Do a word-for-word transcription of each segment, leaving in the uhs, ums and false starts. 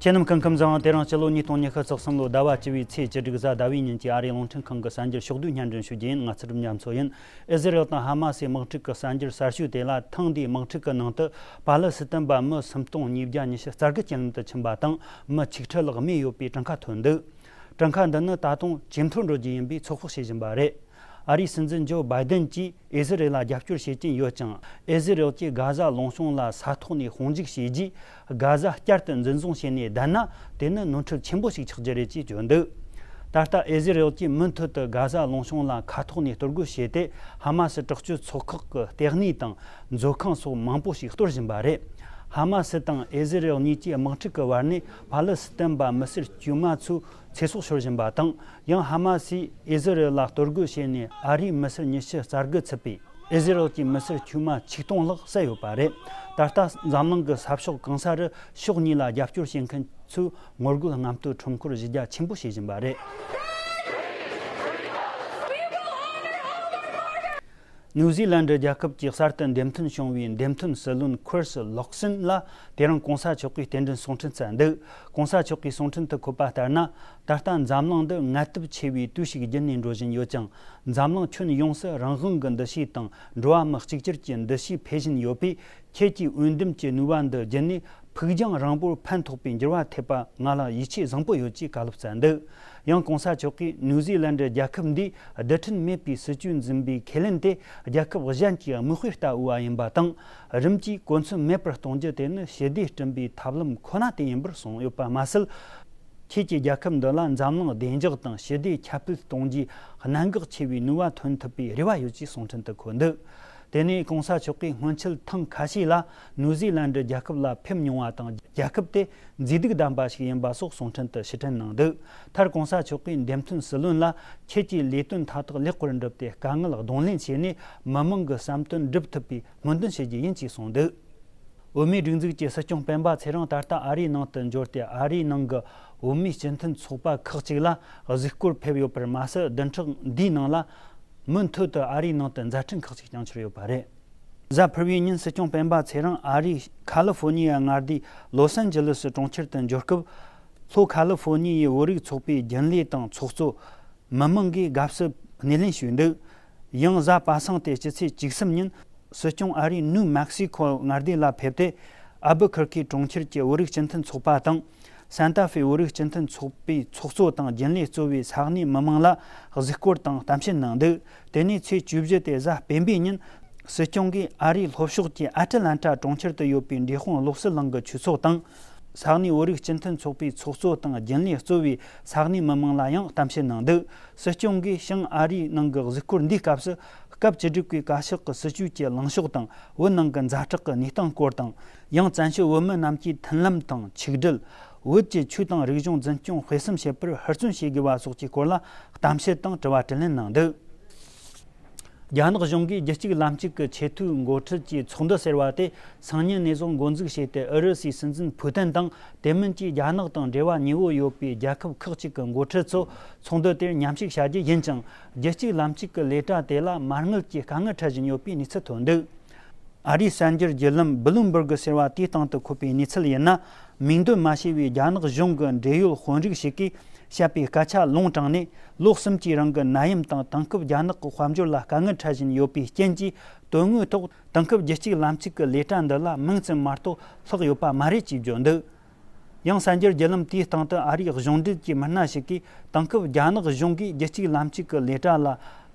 ཁྱེད་རྣམས་སྐུ་ཁམས་བཟང་། དེ་རིང་སྤྱི་ལོ་ཉིས་སྟོང་ཉི་ཤུ་རྩ་གསུམ་ལོའི་ཟླ་བ་བཅུ་བའི་ཚེས་བཅུ་དྲུག་གཟའ་ཟླ་བའི་ཉིན་གྱི་ཨ་རིའི་རླུང་འཕྲིན་ཁང་གི་གསར་འགྱུར་ཕྱོགས་བསྡུས་སྙན་སྒྲོན་ཞུ་རྒྱུ་ཡིན། ང་ཚེ་རིང་རྒྱ་མཚོ་ཡིན། ཨི་ཟི་རེལ་དང་ཧ་མ་སིའི་དམག་འཁྲུག་གི་གསར་འགྱུར་གསར་ཤོས་དེ་ལ། ཐེངས་འདིའི་དམག་འཁྲུག་གི་ནང་དུ་པ་ལི་སི་ཐན་པ་མི་སུམ་སྟོང་ཉིས་བརྒྱ་ཉི་ཤུ་རྩ་དགུ་རྐྱེན་ལམ་དུ་ཕྱིན་པ་དང་། མི་ཆིག་ཁྲི་ལྷག་རྨས་ཡོད་པའི་གྲངས་ཁ་ཐོན་འདུག་གྲངས་ཁ་འདི་ནི་ད་དུང་ཇེ་མཐོར་འགྲོ་རྒྱུ་ཡིན་པའི་ཚོད་དཔག་བྱེད་བཞིན་པ་རེད། ཨ་རིའི་སྲིད་འཛིན་ཇོ་བྷའི་ཏན་གྱིས་ཨི་ཟི་རེལ་ལ་རྒྱབ་སྐྱོར་བྱེད་ཀྱིན་ཡོད་ཅིང་། ཨི་ཟི་རེལ་གྱིས་གྷ་ཟ་ལུང་གཤོང་ལ་ས་ཐོག་ནས་དཔུང་འཇུག་བྱས་རྗེས། གྷ་ཟ་བསྐྱར་དུ་འཛིན་བཟུང་བྱས་ནས་བསྡད་ན། དེ་ནི་ནོར་འཁྲུལ་ཆེན་པོ་ཞིག་ཆགས་རྒྱུ་རེད་ཅེས་བརྗོད་འདུག་ད་ལྟ་ཨི་ཟི་རེལ་གྱིས་མུ་མཐུད་དུ་གྷ་ཟ་ལུང་གཤོང་ལ་མཁའ་ཐོག་ནས་གཏོར་རྒོལ་བྱས་ཏེ། ཧ་མ་སི་དྲག་སྤྱོད་ཚོགས་ཁག་གི་ལྟེ་གནས་དང་མཛོད་ཁང་སོགས་མང་པོ་ཞིག་གཏོར་བཞིན་པ་རེད། ཧ་མ་སི་དང་ཨི་ཟི་རེལ་གཉིས་ཀྱི་དམག་འཁྲུག་གི་བར་ནས་པ་ལི་སི་ཐན་པ་མི་སེར་དཀྱུས་མ་ཚོའི་ཚེ་སྲོག་ཤོར་བཞིན་པ་དང་། ཡང་ཧ་མ་སིས་ཨི་ཟི་རེལ་ལ་གཏོར་རྒོལ་བྱས་ནས། ཨ་རིའི་མི་སེར་ཉི་ཤུ་རྩ་དགུ་ཚུད་པའི་ཨི་ཟི་རེལ་གྱི་མི་སེར་དཀྱུས་མ་ཆིག་སྟོང་ལྷག་བསད་ཡོད་པ་རེད། ད་ལྟ་འཛམ་གླིང་གི་ས་ཕྱོགས་གང་ས་རུ་ཕྱོགས་གཉིས་ལ་རྒྱབ་སྐྱོར་བྱེད་མཁན་ཚོས་ངོ་རྒོལ་རྔམ་སྟོན་ཁྲོམ་སྐོར་གཞི་རྒྱ་ཆེན་པོ་བྱེད་བཞིན་པ་རེད། ནིའུ་ཟི་ལན་ཌི་རྒྱལ་ཁབ་ཀྱིས་གསར་དུ་འདེམས་ཐོན་བྱུང་བའི་འདེམས་ཐོན་སྲིད་བློན་ཁུར་སི་ལོག་སིན་ལ་དེ་རིང་གོང་ས་མཆོག་གིས་རྟེན་འབྲེལ་གསུང་འཕྲིན་བསྩལ་འདུག་གོང་ས་མཆོག་གིས་གསུང་འཕྲིན་དུ་འཁོད་པ་ལྟར་ན། ད་ལྟ་འཛམ་གླིང་འདི་ངལ་དུབ་ཆེ་བའི་དུས་ཤིག་བརྒྱུད་ནས་འགྲོ་བཞིན་ཡོད་ཅིང་། འཛམ་གླིང་ཁྱོན་ཡོངས་སུ་རང་དབང་གི་འདུ་ཤེས་དང་འགྲོ་བ་མི་གཅིག་གྱུར་གྱི་འདུ་ཤེས་འཕེལ་བཞིན་ཡོད་པས། ཁྱེད་ཀྱིས་འོས་འདེམས་ཀྱི་ནུས་པ་འདི་བརྒྱུད་ནས་ཕུགས་རྒྱང་རིང་པོར་ཕན་ཐོགས་པའི་འགྱུར་བ་ཐེབས་པ་ང་ལ་ཡིད་ཆེས་བཟང་པོ་ཡོད་ཅེས་བཀའ་སློབ་བསྩལ་འདུག་ཡང་གོང་ས་མཆོག་གིས་ནིའུ་ཟི་ལན་ཌི་རྒྱལ་ཁབ་འདིས་རྡུལ་ཕྲན་མེད་པའི་སྲིད་ཇུས་འཛིན་པའི་ཁས་ལེན་དེ་རྒྱལ་ཁབ་གཞན་གྱི་མིག་དཔེ་ལྟ་བུ་བ་ཡིན་པ་དང་། རིམ་གྱིས་གོ་མཚོན་མེད་པར་གཏོང་རྒྱུ་དེ་ནི་ཞི་བདེ་བསྐྲུན་པའི་ཐབས་ལམ་ཁོ་ན་དེ་ཡིན་པར་གསུངས་ཡོད་པ་མ་ཟད། ཁྱེད་ཀྱིས་རྒྱལ་ཁབ་འདི་ལ་འཛམ་གླིང་བདེ་འཇགས་དང་ཞི་བདེ་ཁྱབ་སྤེལ་གཏོང་རྒྱུའི་གནད་འགག་ཆེ་བའི་ནུས་པ་ཐོན་ཐུབ་པའི་རེ་བ་ཡོད་ཅེས་གསུང་འཕྲིན་དུ་འཁོད་འདུག་དེ་ནས་གོང་ས་མཆོག་གིས་སྔོན་ཆད་ཐེངས་ཁ་ཤས་ལ་ནིའུ་ཟི་ལན་ཌི་རྒྱལ་ཁབ་ལ་ཕེབས་མྱོང་བ་དང་། རྒྱལ་ཁབ་དེ་མཛེས་སྡུག་ལྡན་པ་ཞིག་ཡིན་པ་སོགས་གསུང་འཕྲིན་དུ་ཕྱིར་དྲན་གནང་འདུག་མཐར་གོང་ས་མཆོག་གིས་འདེམས་ཐོན་སྲིད་བློན་ལ་ཁྱེད་ཀྱིས་ལས་དོན་མཐའ་དག་ལེགས་པར་འགྲུབ་སྟེ། དཀའ་ངལ་གདོང་ལེན་བྱས་ནས་མི་མང་གི་བསམ་དོན་འགྲུབ་ཐུབ་པའི་སྨོན་འདུན་ཞུ་རྒྱུ་ཡིན་ཅེས་གསུངས་འདུག་བོད་མིའི་སྒྲིག་འཛུགས་ཀྱི་སྲིད་སྐྱོང་སྤེན་པ་ཚེ་རིང་ད་ལྟ་ཨ་རིའི་ནང་དུ་འབྱོར་ཏེ། ཨ་རིའི་ནང་གི་བོད་མིའི་སྤྱི་མཐུན་ཚོགས་པ་ཁག་ཅིག་ལ་གཟིགས་སྐོར་ཕེབས་ཡོད་པར་མ་ཟད། བདུན་ཕྲག་འདིའི་ནང་ལ་མུ་མཐུད་དུ་ཨ་རིའི་ནང་དུ་མཛད་འཕྲིན་ཁག་ཅིག་བསྐྱངས་འཆར་ཡོད་པ་རེད། གཟའ་ཕུར་བུའི་ཉིན་སྲིད་སྐྱོང་སྤེན་པ་ཚེ་རིང་ཨ་རིའི་ཁ་ལི་ཧྥོ་ནི་ཡའི་མངའ་སྡེའི་ལོ་སན་ཇི་ལི་སི་གྲོང་ཁྱེར་དུ་འབྱོར་སྐབས། ལྷོ་ཁ་ལི་ཧྥོ་ནི་ཡའི་བོད་རིགས་ཚོགས་པའི་རྒྱུན་ལས་དང་ཚོགས་གཙོ། མི་མང་གིས་དགའ་བསུ་སྣེ་ལེན་ཞུས་འདུག་ཡང་གཟའ་པ་སངས་ཏེ་སྤྱི་ཚེས་བཅུ་གསུམ་ཉིན་སྲིད་སྐྱོང་ཨ་རིའི་ནུ་མེག་སི་ཁོ་མངའ་སྡེ་ལ་ཕེབས་ཏེ། ཨལ་བུ་ཁུར་ཁི་གྲོང་ཁྱེར་གྱི་བོད་རིགས་སྤྱི་མཐུན་ཚོགས་པ་དང་། སན་ཏཱ་ཧྥེ་བོད་རིགས་སྤྱི་མཐུན་ཚོགས་པའི་ཚོགས་གཙོ་དང་རྒྱུན་ལས་གཙོས་པའི་ས་གནས་མི་མང་ལ་གཟིགས་སྐོར་དང་གཏམ་བཤད་གནང་འདུག་དེ་ནས་ཚེས་བཅུ་བཞི་སྟེ་གཟའ་སྤེན་པའི་ཉིན། སྲིད་སྐྱོང་གིས་ཨ་རིའི་ལྷོ་ཕྱོགས་ཀྱི་ཨ་ཏི་ལན་ཏྲ་གྲོང་ཁྱེར་དུ་ཡོད་པའི་འབྲས་སྤུངས་བློ་གསལ་གླིང་གི་ཆོས་ཚོགས་དང་། ས་གནས་བོད་རིགས་སྤྱི་མཐུན་ཚོགས་པའི་ཚོགས་གཙོ་དང་རྒྱུན་ལས་གཙོས་པའི་ས་གནས་མི་མང་ལ་ཡང་གཏམ་བཤད་གནང་འདུག་སྲིད་སྐྱོང་གིས་བྱང་ཨ་རིའི་ནང་གི་གཟིགས་སྐོར་འདིའི་སྐབས་སུ། སྐབས་བཅུ་དྲུག་པའི་བཀའ་ཤག་གི་སྲིད་བྱུས་ཀྱི་ལངས་ཕྱོགས་དང་། བོད་ནང་གི་ཛ་དྲག་གི་གནས་སྟངས་སྐོར་དང་། ཡང་བཙན་བྱོལ་བོད་མི་རྣམས་ཀྱི་མཐུན་ལམ་དང་ཆིག་སྒྲིལ། བོད་ཀྱི་ཆོས་དང་རིག་གཞུང་འཛིན་སྐྱོང་སྤེལ་གསུམ་བྱེད་པར་ཧུར་བརྩོན་བྱེད་དགོས་པ་སོགས་ཀྱི་སྐོར་ལ་གཏམ་བཤད་དང་དྲི་བ་དྲིས་ལན་གནང་འདུག་རྒྱ་ནག་གཞུང་གིས་རྒྱུད་གཅིག་ལམ་གཅིག་གི་ཆེས་མཐོའི་འགོ་ཁྲིད་ཀྱི་ཚོགས་འདུ་ཟེར་བ་དེ་སང་ཉིན་ནས་བཟུང་འགོ་འཛུགས་བྱས་ཏེ། ཨུ་རུ་སུའི་སྲིད་འཛིན་ཕུ་ཏིན་དང་། དེ་མིན་གྱི་རྒྱ་ནག་དང་འབྲེལ་བ་ཉེ་བོ་ཡོད་པའི་རྒྱལ་ཁབ་ཁག་ཅིག་གི་འགོ་ཁྲིད་ཚོ་ཚོགས་འདུ་དེར་མཉམ་ཞུགས་བྱ་རྒྱུ་ཡིན་ཅིང་། རྒྱུད་གཅིག་ལམ་གཅིག་གི་ལས་གྲྭ་དེ་ལ་མ་དངུལ་གྱི་དཀའ་ངལ་འཕྲད་བཞིན་ཡོད་པའི་གནས་ཚུལ་ཐོན་འདུག་ཨ་རིའི་གསར་འགྱུར་བརྒྱུད་ལམ་བྷི་ལུམ་སྦུར་གི་ཟེར་བ་དེའི་སྟེང་དུ་འཁོད་པའི་གནས་ཚུལ་ཡིན་ན། མིང་འདོན་མ་བྱས་པའི་རྒྱ་ནག་གཞུང་གི་འབྲེལ་ཡོད་དཔོན་རིགས་ཤིག་གིས་བཤད་པའི་སྐད་ཆ་ལུང་དྲངས་ནས། ལོ་གསུམ་གྱི་རིང་གི་ནད་ཡམས་དང་དེང་སྐབས་རྒྱ་ནག་གི་དཔལ་འབྱོར་ལ་དཀའ་ངལ་འཕྲད་བཞིན་ཡོད་པའི་རྐྱེན་གྱིས། དོན་དངོས་ཐོག་དེང་སྐབས་རྒྱུད་གཅིག་ལམ་གཅིག་གི་ལས་གྲྭ་འདི་ལ་མིང་ཙམ་མ་གཏོགས་ལྷག་ཡོད་པ་མ་རེད་ཅེས་བརྗོད་འདུག་ཡང་གསར་འགྱུར་བརྒྱུད་ལམ་དེའི་སྟེང་དུ་ཨ་རིའི་གཞུང་འབྲེལ་གྱི་མི་སྣ་ཞིག་གིས། དེང་སྐབས་རྒྱ་ནག་གཞུང་གིས་རྒྱུད་གཅིག་ལམ་གཅིག་གི་ལས་གྲྭ་ལ་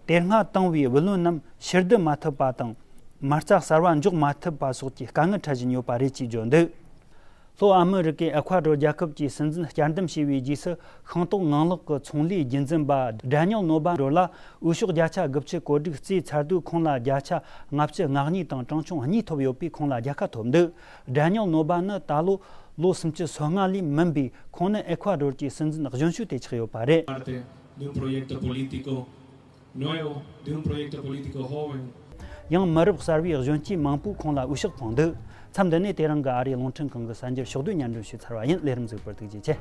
དེ་སྔ་བཏང་བའི་བུ་ལོན་རྣམས་ཕྱིར་བསྡུ་མ་ཐུབ་པ་དང་། མ་རྩ་གསར་བ་འཇོག་མ་ཐུབ་པ་སོགས་ཀྱི་དཀའ་ངལ་འཕྲད་བཞིན་ཡོད་པ་རེད་ཅེས་བརྗོད་འདུག་ལྷོ་ཨ་མི་རི་ཀའི་ཨེ་ཁུ་ཨ་ཌོར་རྒྱལ་ཁབ་ཀྱི་སྲིད་འཛིན་བསྐྱར་འདེམས་བྱས་པའི་རྗེས་སུ། ཤིང་ཏོག་ངང་ལག་གི་ཚོང་ལས་རྒྱུན་འཛིན་པ་ཌེ་ནིལ་ནོ་བྷ་རོ་ལ་འོས་ཤོག་བརྒྱ་ཆ་དགུ་བཅུ་གོ་དྲུག་བརྩིས་ཚར་དུས། ཁོང་ལ་བརྒྱ་ཆ་ལྔ་བཅུ་ང་གཉིས་དང་གྲངས་ཆུང་གཉིས་ཐོབ་ཡོད་པས། ཁོང་ལ་རྒྱལ་ཁ་ཐོབ་འདུག་ཌེ་ནིལ་ནོ་བྷ་ནི་ད་ལོ་ལོ་སུམ་ཅུ་སོ་ལྔ་ལས་མིན་པས། ཁོང་ནི་ཨེ་ཁུ་ཨ་ཌོར་གྱི་སྲིད་འཛིན་གཞོན་ཤོས་དེ་ཆགས་ཡོད་པ་རེད། Parte de un proyecto político nuevo, de un proyecto político joven. ཡང་མི་རབས་གསར་བའི་གཞོན་སྐྱེས་མང་པོས་ཁོང་ལ་འོས་ཤོག་འཕངས་འདུག་མཚམས་འདི་ནས་དེ་རིང་གི་ཨ་རིའི་རླུང་འཕྲིན་ཁང་གི་གསར་འགྱུར་ཕྱོགས་བསྡུས་སྙན་སྒྲོན་ཞུས་ཚར་བ་ཡིན། ལས་རིམ་གཟིགས་པར་ཐུགས་རྗེ་ཆེ།